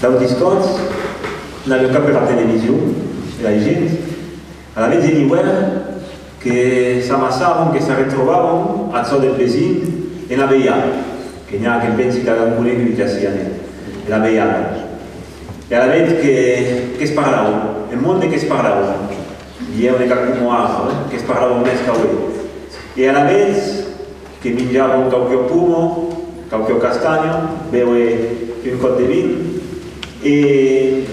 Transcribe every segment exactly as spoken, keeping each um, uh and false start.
D'autis còps, n'avián cap per la television, e la gent, alavetz en ivèrn, que s'amassavan, que s'arretrobavan a çò del vesin en la velhada, que n'i a que pensi qu'avián conegut ací, en la velhada. E alavetz que, que's parlavan, un monde que's parlavan, ieu ne qu'ac como ara, eh, que's parlavan mès qu'aué. E alavetz que minjavan quauqua poma, quauqua castanha, béver un còp de vin, e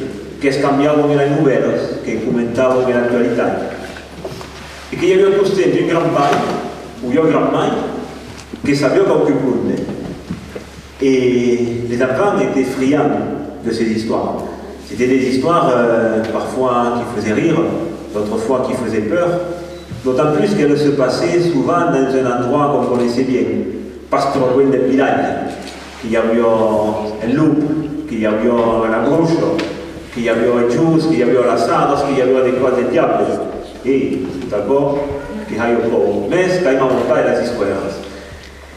que's cambiavan eras novèlas, que comentavan era actualitat. E que i aviá tostemps un gran pair, o ua gran mair, que sabiá quauque conde. Et les enfants étaient friands de ces histoires. C'étaient des histoires, euh, parfois qui faisaient rire, d'autres fois qui faisaient peur, d'autant plus qu'elles se passaient souvent dans un endroit qu'on connaissait bien, pas trop loin del vilatge, que i aviá un lop, que i aviá la bruixa, que i aviá eths jorns, que i aviá las hadas, que i aviá de còps de diables. E tot aquò que haiá paur, mès qu'aimavan pas las isquèras.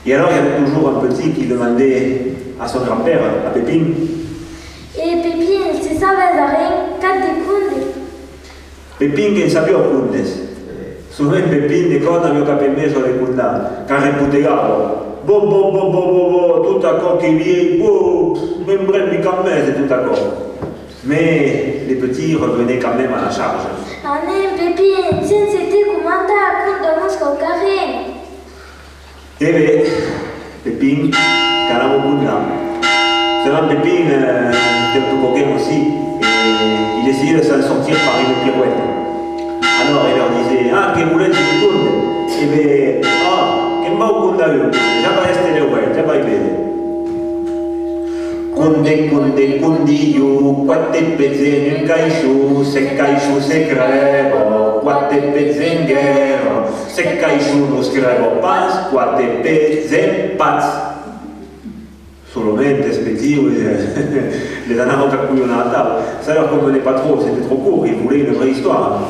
Et alors, il y avait toujours un petit qui demandait à son grand-père, à Pépin. E Pepin, se sabes arren, qu'ac te conde. Pepin que'n sabiá condes. Sovent Pepin de còps n'aviá cap enveja de condar, qu'arrepotegava. Bo, bo, bo, tot aquò qu'ei vielh, bo, me'n brembi cap mès de tot aquò. Mais le petit revenait quand même à la charge. Anem, Pepin, sense te comandar, conda-mos quauquarren. Eh ben, Pepin, qu'anava condar. Seulement Pepin, euh, était un peu coquin aussi, et il essayait de s'en sortir par une pirouette. Alors il leur disait : « Ah, que voletz un conde ? Eh ben, ah, que'n vau condar un, ja vai èster l'auèr, ja vai véder. » Conde, conde, condilhon, quate pets en un caishon, se caishon se crèba, quate pets en guèrra, se caishon nos crèba pas, quate pets en patz. Solament es petits, les anava cap colhonar atau. Ça leur convenait pas trop, c'était trop court, ils voulaient une vraie histoire.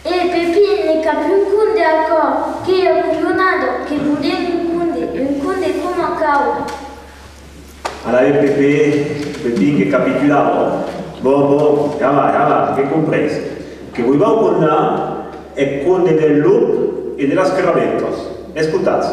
E Pepin, n'ei cap un conde aquò, qu'ei ua colhonada, que volem un conde, un conde coma cau. Alavetz Pepin, Pepin que capitulava. Bon, bon, ja va, ja va, qu'è comprés. Que vos vau condar eth conde del lop e de las crabetas. Escotatz.